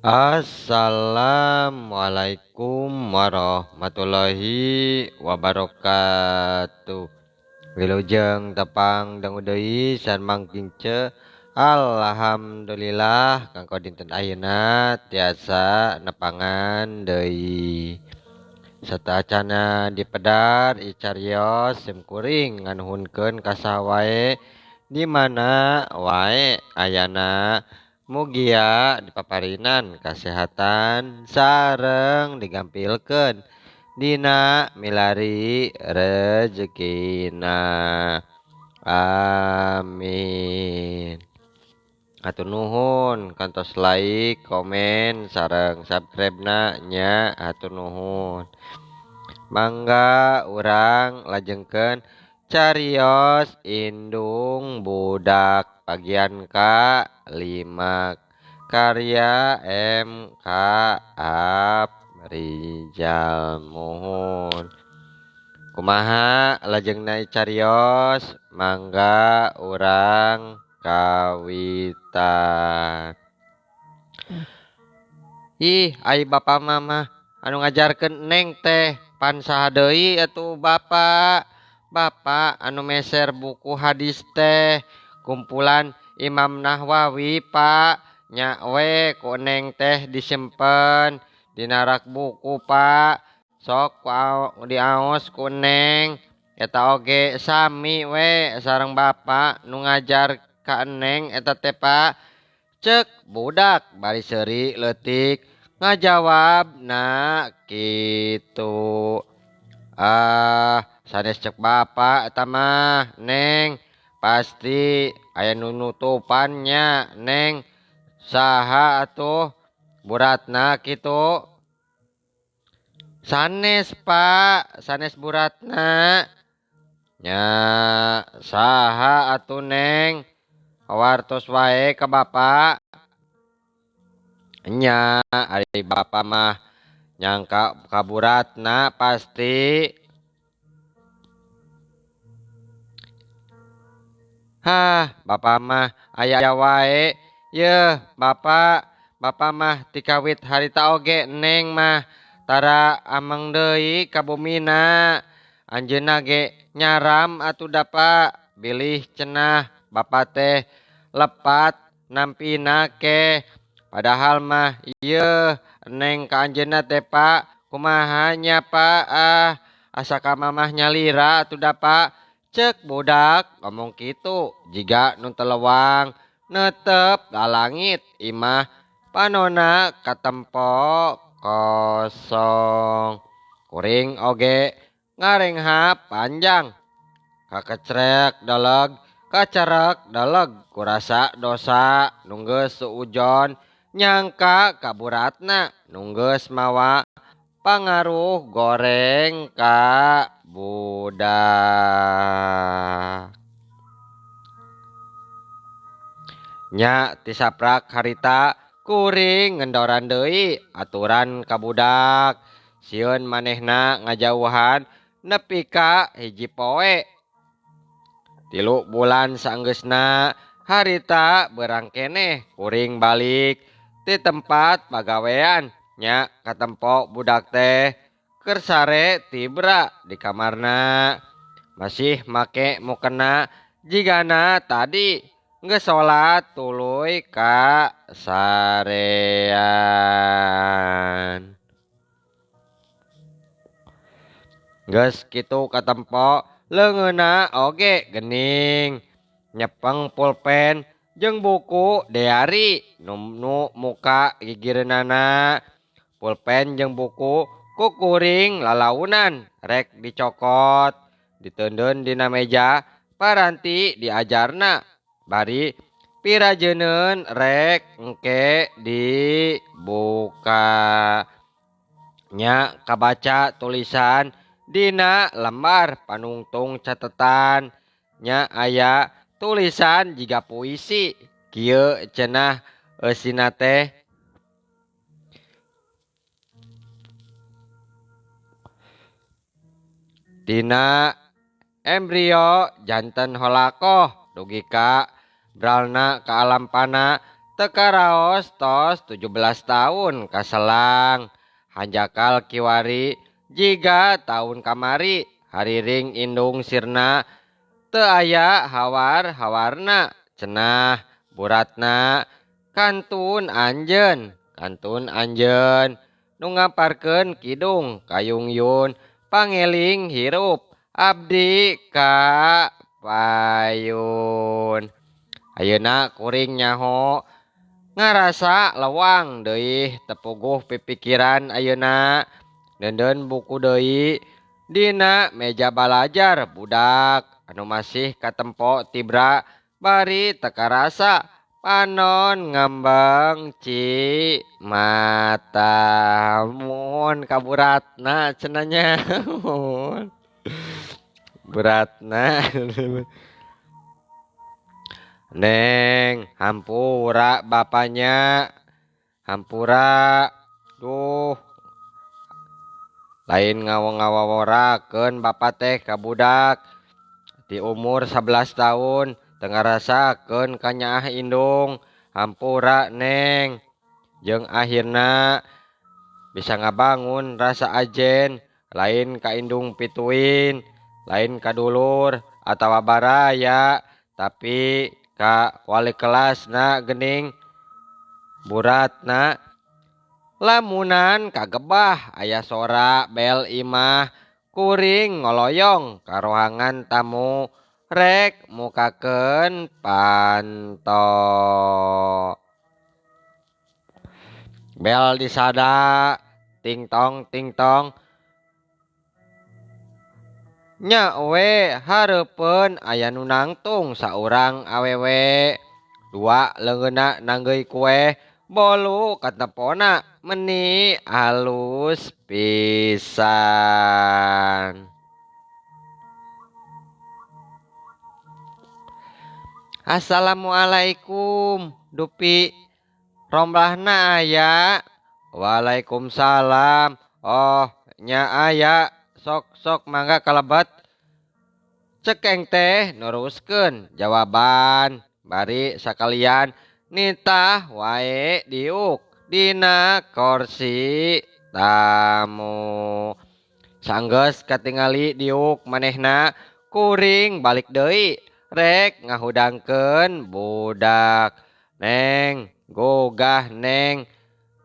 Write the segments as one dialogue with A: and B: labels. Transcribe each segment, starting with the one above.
A: Assalamualaikum warahmatullahi wabarakatuh. Wilujeng tepang dangu deui san mangking ce. Alhamdulillah kanggo dinten ayeuna tiasa nepangan deui. Sateuacana dipedar icarios sim kuring nganuhunkeun ka saha wae di mana wae ayana. Mugia dipaparinan kasehatan sareng digampilkeun dina milari rezekina. Amin. Hatur nuhun kantos like, komen, sareng subscribe-na nya. Hatur nuhun. Mangga urang lajengkeun carios indung budak bagian ka-5 karya M.K. Aprijal. Muhun. Kumaha lajengna carios, mangga urang kawitan. Ih, ai bapa mama anu ngajarkeun neng teh pan saha deui atuh bapa. Bapa anu meser buku hadis teh kumpulan Imam Nahwawi pak. Nya we ku neng teh disimpen dina rak buku pak. Sok diaos ku neng eta oge sami we sareng bapa nu ngajar ka neng eta teh pak. Cek budak bari seuri leutik ngajawab na kitu. Ah, sanes cek bapa eta mah neng pasti aya nu nutupannya neng. Saha atuh buratna kitu? Sanes pak, sanes buratna. Nya saha atuh neng? Wartos wae ka bapa. Nya ari bapa mah nyangka kaburatna pasti. Hah, bapa mah aya wae. Yeuh, bapa, bapa mah tikawit harita oge neng mah tara ameng deui ka bumina. Anjeunna ge nyaram atuh da pak, bilih cenah bapa teh lepat nampina ke. Padahal mah ieu neng ka anjeunna teh pak, kumaha nya pak, ah asa ka mamah nyalira atuh da pak. Cek budak ngomong kitu jiga nu telewang netep lalangit imah panona katempo kosong. Kuring oge ngarengha panjang kakecrek daleg kacerek daleg kurasa dosa nunggeus suujon nyangka kaburatna nunggeus mawa pangaruh goreng ka budak. Nya tisaprak harita kuring ngendoran deui aturan ka budak. Sieun manehna ngajauhan nepi ka hiji poe. 3 bulan saenggeusna harita berang keneh kuring balik ti tempat pagawean. Nya katempo budak teh keur sare tibra di kamarna. Masih make mukena jigana tadi geus salat tuluy ka sarean. Geus kitu katempo leungeunna oge gening nyepeng pulpen jeung buku diari nu muka gigireunana. Pulpen jeung buku kukuring lalaunan rek dicokot diteundeun dina meja paranti diajarna bari pirajeuneun rek engke dibuka. Nya kabaca tulisan dina lembar panungtung catetan. Nya aya tulisan jiga puisi kieu cenah eusina teh. Dina embrio janten holakoh dugi ka bralna ka alam pana Teu karaos tos 17 tahun kaselang hanjakal kiwari jiga tahun kamari hariring indung sirna teu aya hawar-hawarna cenah buratna kantun anjeun nu ngaparkeun kidung kayungyun pangeling hirup abdi ka payun. Ayeuna kuring nyaho ngarasa lewang deui tepuguh pipikiran ayeuna neundeun buku deui dina meja balajar budak anu masih katempo tibra bari teu karasa panon ngambang ci mata mun kaburatna cenah nya beratna. Neng hampura bapaknya hampura duh lain ngawang-ngawaworakeun bapa teh ka budak di umur 11 tahun teu ngarasakeun kanyaah indung hampura neng jeung akhirna bisa ngabangun rasa ajen lain ka indung pituin lain ka dulur atawa baraya tapi ka wali kelasna geuning buratna lamunan kagebah aya sora bel imah kuring ngoloyong ka rohangan tamu rek mukakeun panto. Bel disada ting tong ting tong nya we hareupeun aya nu nangtung saurang awewe dua leungeunna nanggeuy kue bolu katepona meni halus pisan. Assalamualaikum dupi romlahna aya. Waalaikumsalam. Oh nya aya sok sok mangga kalebet. Cekeng teh neruskeun jawaban bari sakalian nitah wae diuk dina korsi tamu. Sanggeus katingali diuk manehna kuring balik deui rek ngahudangkeun budak. Neng gogah neng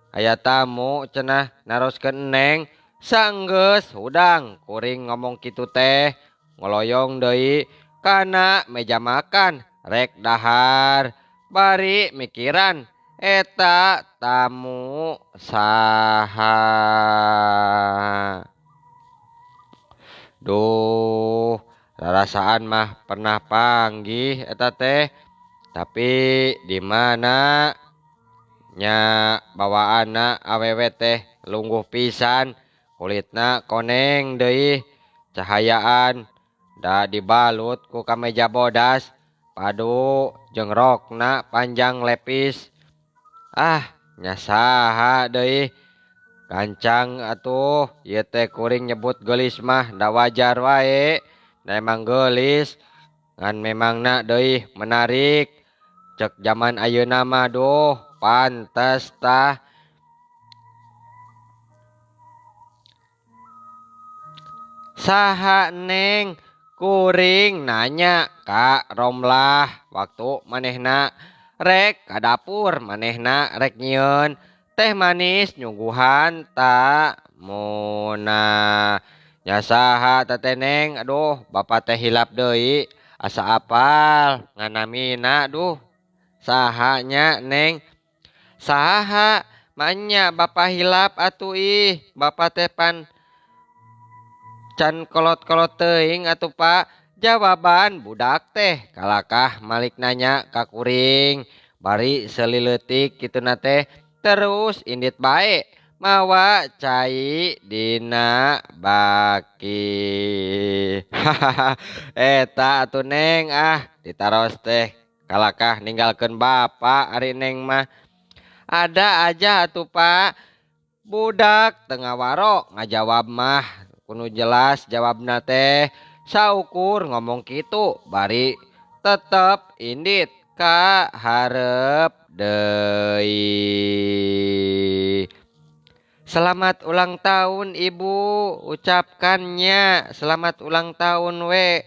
A: aya tamu cenah naroskeun neng. Sanggeus hudang kuring ngomong kitu teh ngoloyong deui kana meja makan rek dahar bari mikiran eta tamu saha. Duh rarasaan mah pernah panggih eta teh tapi di mana nya bawaanna awewe teh lungguh pisan kulitna koneng deui cahayaan da dibalut ku kameja bodas padu jeung rokna panjang lepis. Ah nya saha deui gancang atuh ieu teh kuring nyebut geulis mah da wajar wae da emang geulis ngan memangna deui menarik cek jaman ayeuna mah duh pantes tah. Saha neng kuring nanya ka Romlah waktu manehna rek ka dapur manehna rek nyieun teh manis nyuguhan tamuna. Nya saha teh neng aduh bapak teh hilap deui asa apal nganamina duh saha nya neng saha manya bapak hilap atuh ih bapak teh pan can kolot-kolot teuing atuh pak. Jawaban budak teh kalakah malik nanya ka kuring bari selileutik kituna teh terus indit bae mawa cai dina baki. Hahaha eta atuh neng ah ditaros teh kalakah ninggalkeun bapak ari neng mah. Ada aja atuh pak. Budak teu ngawaro ngajawab mah kudu jelas jawabna teh saukur ngomong kitu bari tetep indit ka hareup deui. Selamat ulang tahun ibu, ucapkannya selamat ulang tahun we.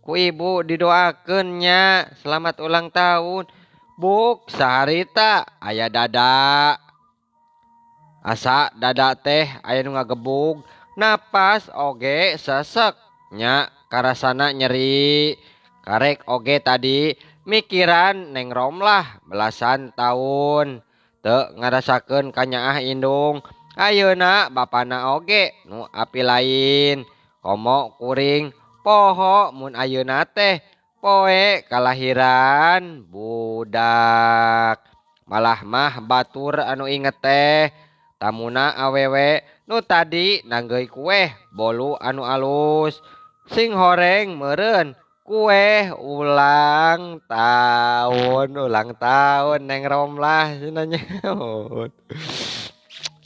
A: Ku ibu didoakeun nya selamat ulang tahun. Buk saharita aya dada. Asa dada teh aya nu ngagebug, napas oge sesek nya karasana nyeri. Karek oge tadi mikiran Neng Romlah belasan tahun teu ngarasakeun kanyaah indung. Ayeuna bapana oge nu api lain komo kuring poho mun ayeuna teh poe kalahiran budak. Malah mah batur anu inget teh tamuna awewe nu tadi nanggeuy kueh bolu anu alus sing horeng meureun kue ulang tahun, ulang tahun Neng Romlah cenah nya.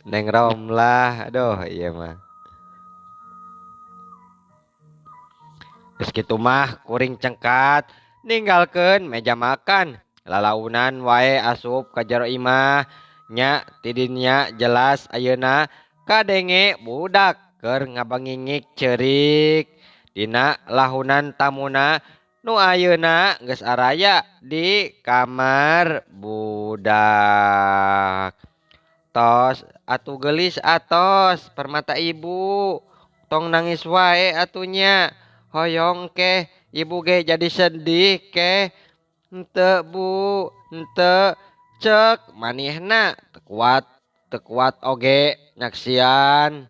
A: Neng Romlah, aduh iya mah. Geus kitu mah kuring cengkat ninggalkeun meja makan, lalaunan wae asup ka jero imah. Nya tidinya jelas ayeuna kadenge budak keur ngabangingik ceurik. Dina lahunan tamuna nu ayeuna geus araya di kamar budak. Tos atuh geulis atos permata ibu, tong nangis wae atunya. Hoyong keh ibu ge jadi sedih keh. Henteu bu, henteu cek manehna teu kuat oge nyaksian.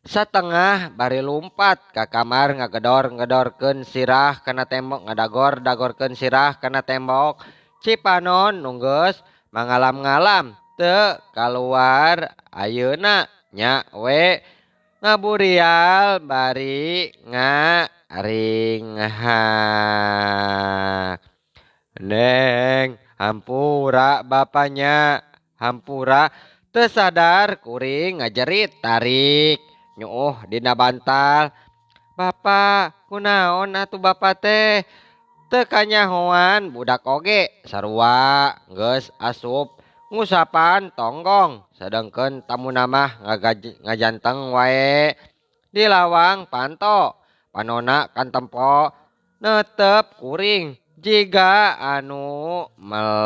A: Satengah bari lumpat ka kamar ngagedor-ngedorkeun sirah kana tembok, ngadagor-dagorkeun sirah kana tembok. Cipanon nu geus mangalam-ngalam teu kaluar ayeuna nya we ngaburial bari ngaringhak. Neng hampura bapanya, hampura teu sadar kuring ngajerit tarik nyuuh dina bantal. Bapa kunaon atuh bapa teh? Teu kanyahoan budak oge sarua geus asup ngusapan tonggong, sedengkeun tamuna mah ngajanteng wae di lawang panto. Panona kantempo netep kuring jiga anu melang.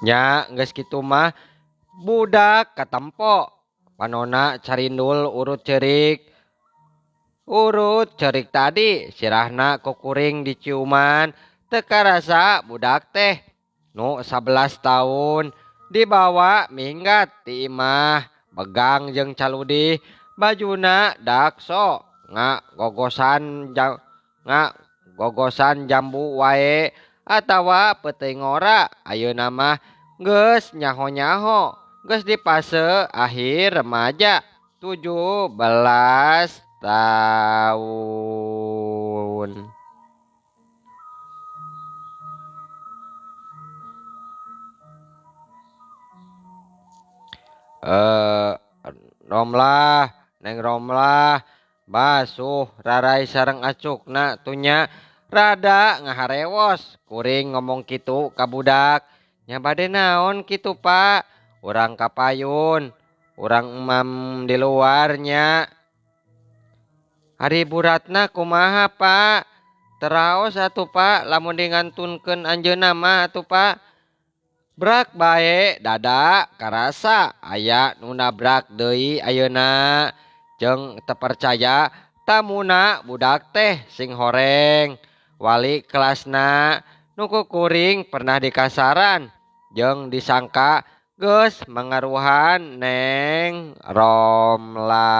A: Nya geus kitu mah budak katempo panona carindul urut ceurik. Urut ceurik tadi sirahna ku kuring diciuman teu karasa budak teh nu 11 tahun dibawa minggat ti imah begang jeung caludih bajuna dakso ngagogosan jambu wae atawa peuting ngora. Ayeuna mah geus nyaho-nyaho, geus di fase akhir remaja 17 tahun. Romlah, Neng Romlah basuh rarai sareng acukna tunya rada ngaharewos kuring ngomong kitu ka budak. Nya bade naon kitu Pak, urang kapayun, urang emam di luarnya. Ari buratna kumaha Pak? Teraos atuh Pak, lamun dingantunkeun anjeunna mah atuh Pak. Brak bae dada karasa aya nu nabrak deui ayeuna. Jeung teu percaya tamuna budak teh sing horeng. Wali kelasna nu kuring pernah dikasaran jeung disangka geus mangaruhan Neng Romlah.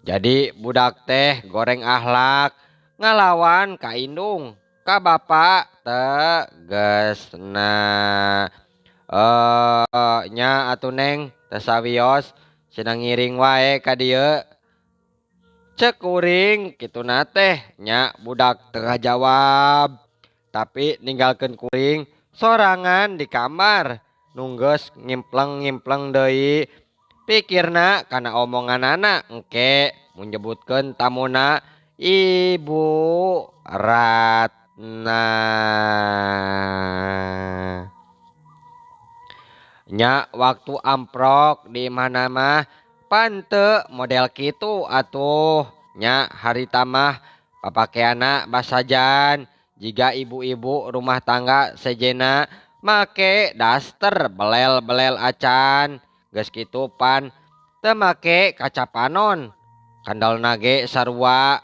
A: Jadi budak teh goreng akhlak ngalawan ka indung, ka bapak tegesna. Nya atuh Neng teu sawios cenah ngiring wae ka dieu. Cek kuring kituna teh nya budak teu ngajawab. Tapi ninggalkeun kuring sorangan di kamar nunggeus ngimpleng-ngimpleng deui. Pikirna kana omonganana engke mun nyebutkeun tamuna Ibu Ratna. Nya waktu amprok di mana mah pante model kitu atuh. Nya harita mah papakeana basajan jiga ibu-ibu rumah tangga sejena make daster belel-belel acan. Geus kitu pan teu make kaca panon, kandalna ge sarua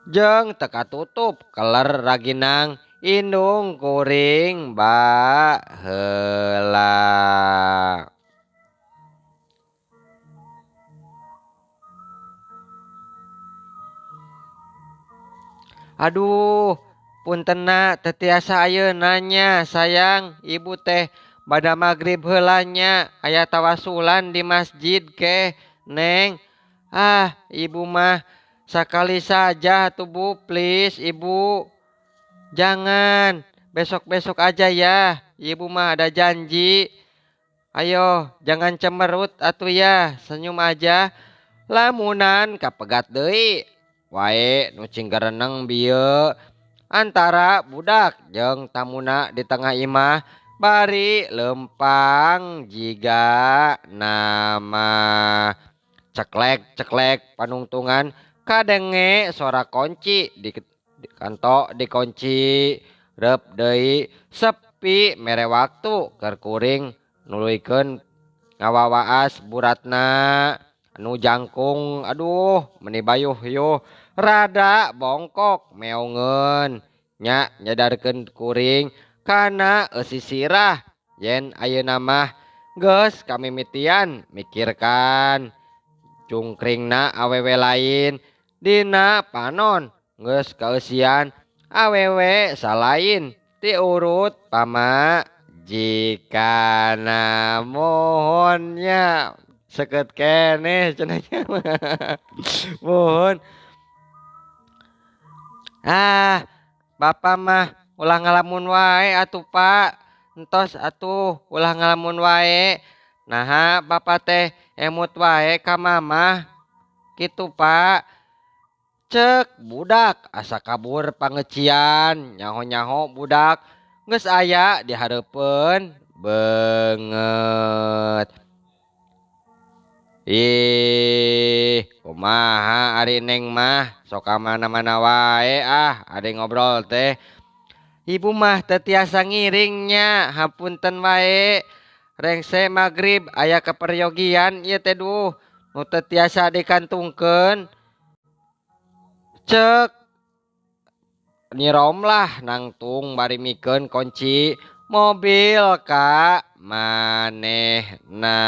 A: jeung teu katutup keler raginang indung kuring baheula. Aduh, puntenna teu tiasa ayeuna nya sayang, ibu teh bada magrib heula nya aya tawasulan di masjid ke Neng. Ah, ibu mah sakali saja tuh Bu, please ibu. Jangan, besok-besok aja ya. Ibu mah ada janji. Ayo, jangan cemerut atuh ya, senyum aja. Lamunan kapegat deui. Wae nu cinggereneng bieu antara budak jeung tamuna di tengah imah bari lempang jiga nama. Ceklek-ceklek panungtungan kadenge sora kunci di kanto dikunci rep deui sepi mere waktu keur kuring nuluykeun ngawawaas buratna anu jangkung. Aduh meni bayuh yuh rada bongkok meongeun nya nyadarkeun kuring kana eusi sirah yen ayeuna mah geus kamimitian mikirkan cungkringna awewe lain dina panon geus kaeusian awewe salain tiurut pamajikana. Mohonnya seket keneh cenah nya. Mohon. Ah, bapak mah ulah ngalamun wae atuh Pak. Entos atuh ulah ngalamun wae. Naha bapak teh emut wae ka mamah kitu Pak. Cek budak asa kabur pangecian nyaho-nyaho budak geus aya di hareupeun beungeut. Ih, kumaha ari Neng mah sok ka mana-mana wae ah ari ngobrol teh. Ibu mah teu tiasa ngiringnya, hapunten wae. Rengse magrib aya keperyogian ieu teh duh nu teu tiasa dikantungkeun. Cek niromlah nangtung bari mikeun kunci mobil ka manehna.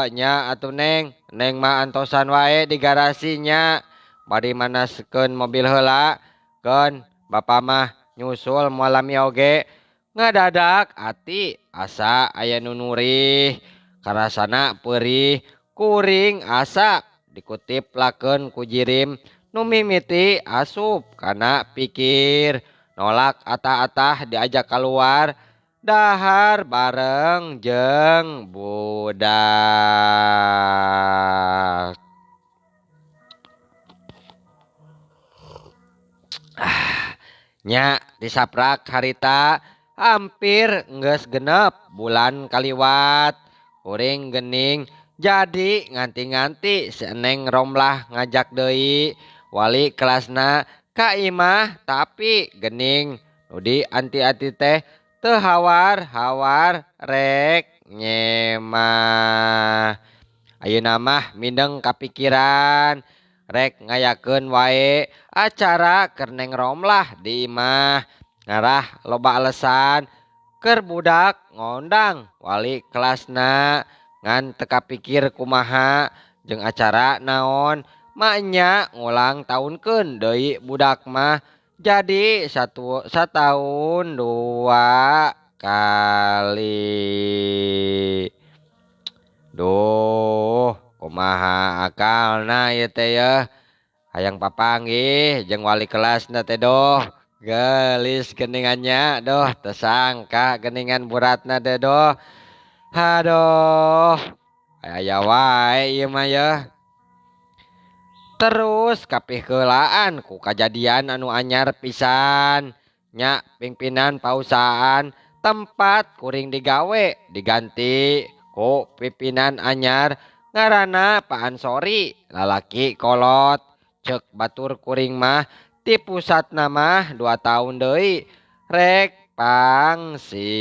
A: Nya atuh Neng, Neng mah antosan wae di garasinya bari manaskeun mobil heula. Keun bapa mah nyusul moal lami oge. Ngadadak ati asa aya nu nurih, karasana peurih kuring asa dikutip lakeun ku jirim nu mimiti asup kana pikir nolak atah-atah diajak keluar dahar bareng jeung budak. Nya disaprak harita hampir geus genep bulan kaliwat. Kuring gening jadi nganti-nganti si Neng Romlah ngajak deui wali kelasna ka imah, tapi gening nu di anti-anti teh teu hawar-hawar rek nyemah. Ayeuna mah mindeng kapikiran rek ngayakeun wae acara keur Neng Romlah di imah. Ngarah loba alesan keur budak ngondang wali kelasna ngan teu kapikir kumaha jeung acara naon. Maknya ngulang tahunkeun deui budak mah jadi satahun 2 kali. Duh, kumaha akalna ieu teh yeuh. Hayang papanggih jeung wali kelasna teh doh. Gelis geningannya doh, tersangka geningan buratna teh doh. Aduh, aya wae ieu mah yeuh. Terus kapihkeulaan ku kajadian anu anyar pisan. Nya pimpinan pausahaan tempat kuring digawe diganti ku pimpinan anyar ngaranna Pak Ansori, lalaki kolot. Cek batur kuring mah ti pusatna mah 2 tahun deui rek pangsiun.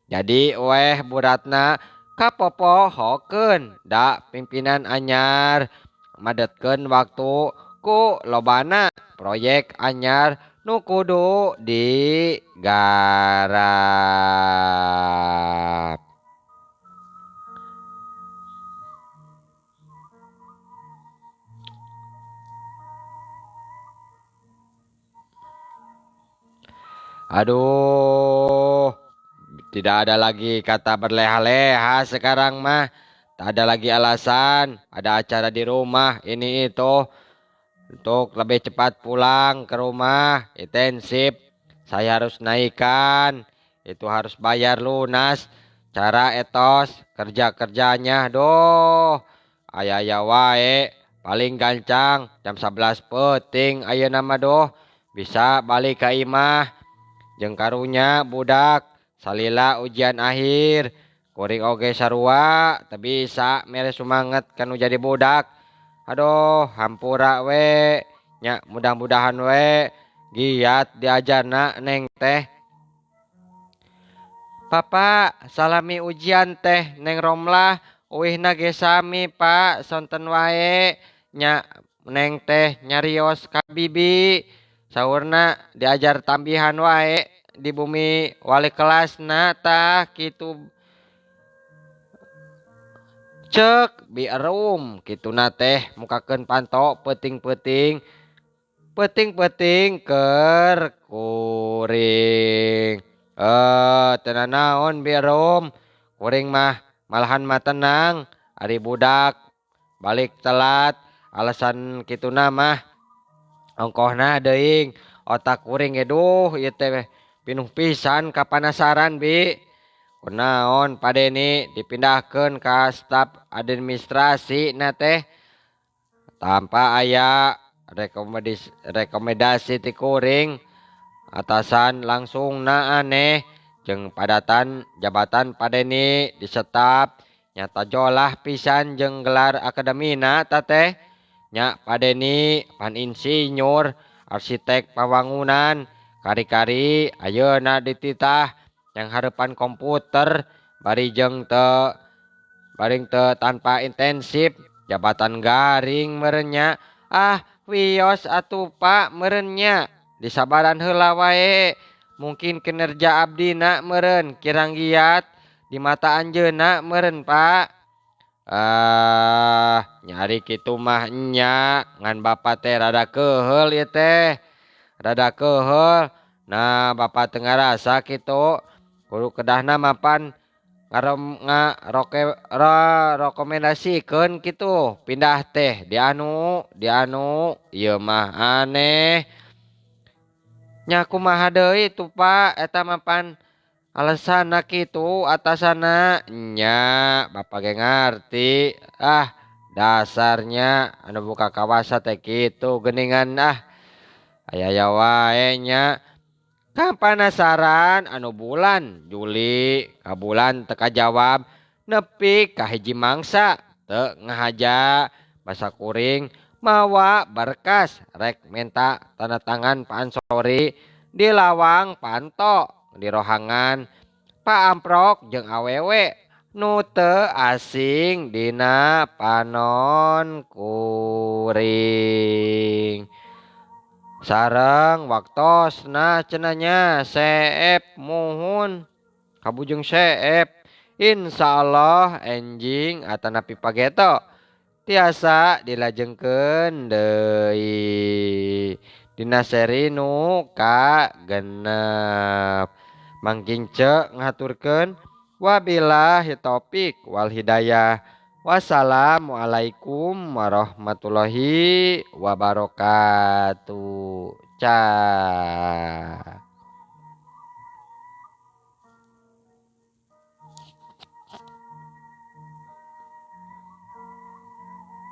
A: Jadi weh buratna kapopohokeun da pimpinan anyar madetkeun waktu ku lobana proyek anyar nu kudu digarap. Aduh, tidak ada lagi kata berleha-leha sekarang mah. Tak ada lagi alasan, ada acara di rumah, ini itu. Untuk lebih cepat pulang ke rumah, intensif. Saya harus naikkan, itu harus bayar lunas. Cara etos, kerja-kerjanya, doh. Aya-aya wae, paling gancang, jam 11 peuting ayeuna mah doh. Bisa balik ka imah. Jeung karunya budak salila ujian akhir kuring oge sarua teu bisa mere sumanget kanu jadi budak. Aduh, hampura we nya, mudah-mudahan we giat diajarna neng teh. Papa salami ujian teh neng Romlah uihna ge sami Pak, sonten wae nya neng teh nyarios ka bibi. Saurna diajar tambihan wae di bumi wali kelasna tah kitu. Cek bi erum kituna teh mukakeun panto peuting-peuting. Peuting-peuting keur kuring. Teu nanaon bi erum. Kuring mah malahan mah tenang ari budak balik telat alasan kituna mah ongkohna deuing otak kuring ge duh ieu teh pinuh pisan kapanasaran bi. Kunaon Pak Deni dipindahkeun ka staf administrasi na teh tanpa aya rekomendasi ti kuring atasan langsung na aneh jeung padatan jabatan Pak Deni di staf nyata jolah pisan jeung gelar akademina ta teh. Nya Pak Deni pan insinyur arsitek pawangunan kari-kari ayeuna dititah yang harapan komputer bari jeung teu baring teu tanpa intensif jabatan garing merenya. Ah wios atuh Pak merenya disabaran heula wae mungkin kinerja abdina meureun kirang giat di mata anjeunna meureun Pak. Nyari kitu mah nya ngan bapa teh rada keuheul ieu teh. Rada keuheul. Nah bapa teu ngarasa kitu. Kudu kedahna mapan rekomendasikeun kitu pindah teh dianu ieu mah aneh. Nya kumaha deui tuh Pak eta mapan alasanna kitu atasana nya bapa ge ngarti. Ah dasarnya anu buka kawasa teh kitu geuningan ah aya wae nya. Kapanasaran anu bulan Juli ka bulan teu kajawab nepi ka hiji mangsa teu ngahaja basa kuring mawa berkas rek menta tanda tangan Pak Ansori di lawang panto di rohangan Pak Amprok jeung awewe nu teu asing dina panon kuring. Sareng waktosna cenanya seep muhun kabujung seep insyaallah enjing atanapi pageto. Tiasa dilajengkeun deui dina seri nu ka-6. Mang Kince ngahaturkeun, wabillahi taufik wal hidayah. Wassalamualaikum warahmatullahi wabarakatuh. Cah.